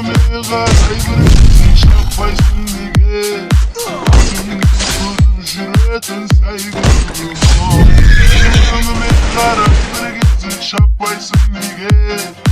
Өңіме қарай бір кезек шаппайсың неге? Өзіңді көріп жүретін сәйгүлігім ау. Өңіме қарай бір кезек шаппайсың неге?